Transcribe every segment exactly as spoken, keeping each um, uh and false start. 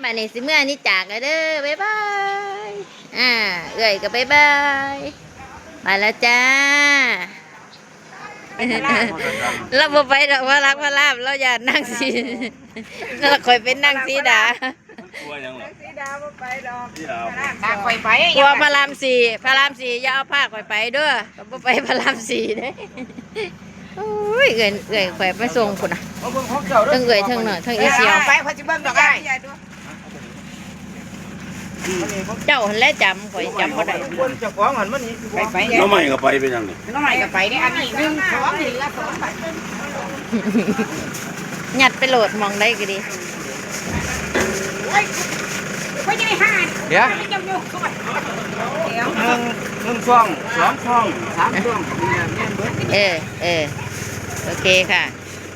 อันนี้สิเมื่อนี้จากแล้วเด้อ บ๊ายบาย อ่า เอื้อยก็บ๊ายบาย มาแล้วจ้า เราบ่ไปดอก พระลักษมณ์พระราม เราอย่านั่งสี เราคอยเป็นนั่งสีดา กลัวหยังหรอ สีดาบ่ไปดอก สีดา พระราม ตาข่อยไป กลัวพระรามสี่ พระรามสี่ อย่าเอาผ้าข่อยไปเด้อ ก็บ่ไปพระรามสี่เด้ โอ้ย เอื้อย เอื้อยข่อยไปส่งพุ้นน่ะ มาเบิ่งของเจ้าเด้อ ทั้งเอื้อยทั้งน้องทั้งอีเสี่ยว ไป ข่อยสิเบิ่งดอกอ้าย เจ้าหั่นแหละจำ ข่อยจำบ่ได้ เจ้าของหั่นมันนี่ ไป ไป หน่อไม้ก็ไปเป็นหยังนี่ หน่อไม้ก็ไปเนี่ย อันนี้หนึ่ง สอง นี่ละสอง บาท ยัดไปโลดหม่องใดก็ดี โอ้ย ไม่ใช่ห้า เดี๋ยว ไม่จำยกก่อน เดี๋ยว หนึ่ง หนึ่งซอง สองซอง สามซอง เออ เออ โอเคค่ะ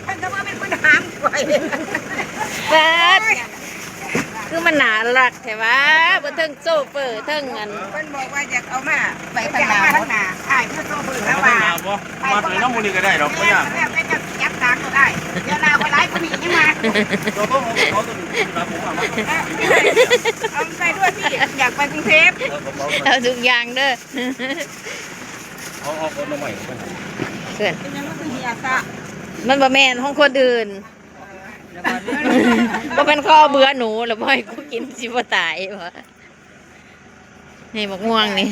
มันก็ว่าเป็นคนหามข่อย เปิด คือมันน่ารักแท้วะ บ่เทิงโชเฟอร์เทิงอัน เพิ่นบอกว่าอยากเอามาไปข้างหน้า ข้างหน้า อ้ายเพิ่นโชเฟอร์แล้วว่า ข้างหน้าบ่ มาไปน้ำมูนี่ก็ได้ดอก บ่ยาก แม่ไปจับ จับตามก็ได้ เดี๋ยวลาวก็ไลฟ์คนนี้ยังมา ตัวเขาเขาตัวนี้ครับผมว่ามา เอาไปด้วยพี่ อยากไปกรุงเทพฯ เออผมเอา เอาทุกอย่างเด้อ เอา เอาคนมาใหม่ เพื่อน เป็นยังไงคือเฮียซะ มันบ่แม่นของคนอื่น บ่แม่นเขาเอาเบื่อหนูแล้วบ่ให้กูกินสิบ่ตายบ่ นี่บักม่วงนี่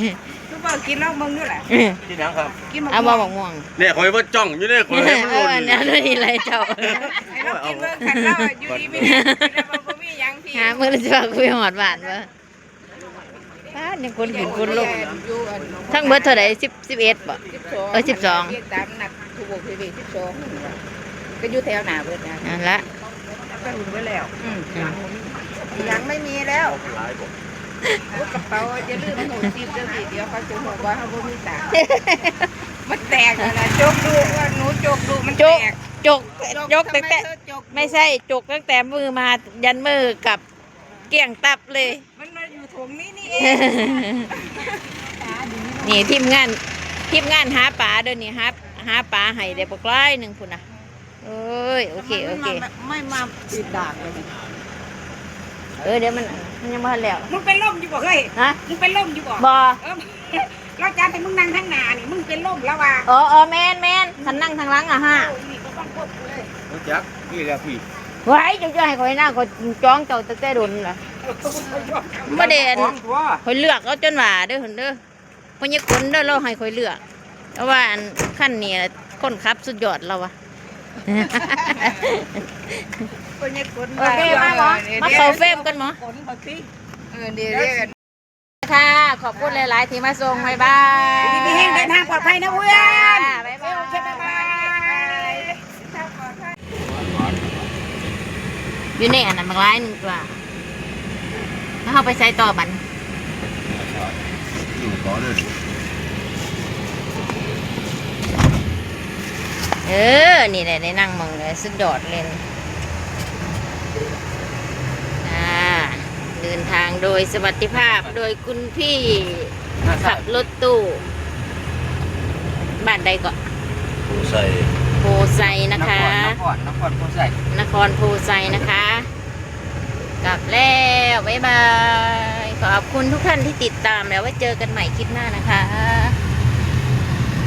คือบ่กินลองเบิ่งดูล่ะ เออ กินหยังครับ กินบัก เอาบ่ ม่วง บักม่วง เนี่ยข่อยว่าจ้องอยู่เนี่ย ข่อยให้มันหล่น เออ อันนี้อะไรเจ้า ให้ลองกินเบิ่งคันเราอยู่ดีมีแฮง กินแล้วมันบ่มีหยังพี่ หามื้อละสิว่ากูไปฮอดบ้านบ่ ป๊าด ยังคนขึ้นคนลง ทั้งเบิดเท่าใด สิบ สิบเอ็ด บ่ สิบสอง เออ สิบสอง ตามนัดผู้บกผู้เวก สิบสอง ก็อยู่แถวหน้าเบิดนะ นั่นละ ก็หลุดเบิดแล้ว อืม อืม ยังไม่มีแล้ว กระเป๋าอย่าลืมโหดสิบเด้อพี่ เดี๋ยวเขาจะบอกว่าเขาบ่มีตังค์ มันแตกแล้วนะ จกดูว่าหนูจกดูมันแตก จก จก จกตั้งแต่ ทำไมเธอจก ไม่ใช่ จกตั้งแต่มือมายันมือกลับ เกลี้ยงตับเลย มันมาอยู่ถุงนี้นี่เอง นี่ทีมงาน ทีมงานหาปลาเด้อนี่ หา หาปลาให้ได้บักหลายหนึ่งพุ้นน่ะ โอ้ย โอเค โอเค ไม่มา ไม่มาปิดด่านเลย เออ เดี๋ยวมัน มันยังบ่ทันแล้ว มึงเป็นลมอยู่บ่เฮ้ย ฮะ มึงเป็นลมอยู่บ่ บ่ เออ เราจัดให้มึงนั่งทางหน้านี่ มึงเป็นลมแล้วว่ะ อ๋อ อ๋อ แม่น แม่น คันนั่งทางหลังอะฮะ โอ้ย นี่ก็ต้องควบคุมเลย รู้จัก นี่แหละพี่ ไว้ เจ้าจะให้ข่อยนั่ง ข่อยจ้องเจ้าตั้งแต่โดนล่ะ บ่ได้อัน ของตัว ข่อยเลือกเอาจนว่าเด้อ เด้อ พ่อใหญ่ขนเด้อ เราให้ข่อยเลือก เพราะว่าอันคันนี้คนขับสุดยอดแล้ววะ คนยังคน โอเค มาหมอ มาเข้าเฟรมกันหมอ ขนเขาสิ เออ เดี๋ยวเรียกกัน ค่ะ ขอบคุณหลายๆที่มาส่ง บ๊ายบาย ดีมีแฮงเดินทางปลอดภัยนะเพื่อน ค่ะ บ๊ายบาย โอเค บ๊ายบาย อยู่ในอันนั้นบักหลายหนึ่งตัว แล้วเฮาไปใส่ต่อบัด เออ นี่แหละ ได้นั่งหม่องเลย สุดยอดเลย อ่า เดินทางโดยสวัสดิภาพ โดยคุณพี่ขับรถตู้ บ้านใดเกาะ โพไซ โพไซนะคะ นคร นคร นครโพไซ นครโพไซนะคะ กลับแล้ว บ๊ายบาย ขอบคุณทุกท่านที่ติดตาม แล้วไว้เจอกันใหม่คลิปหน้านะคะ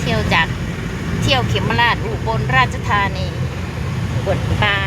เที่ยวจาก เที่ยวเขมราช อุบลราชธานี อุบลปา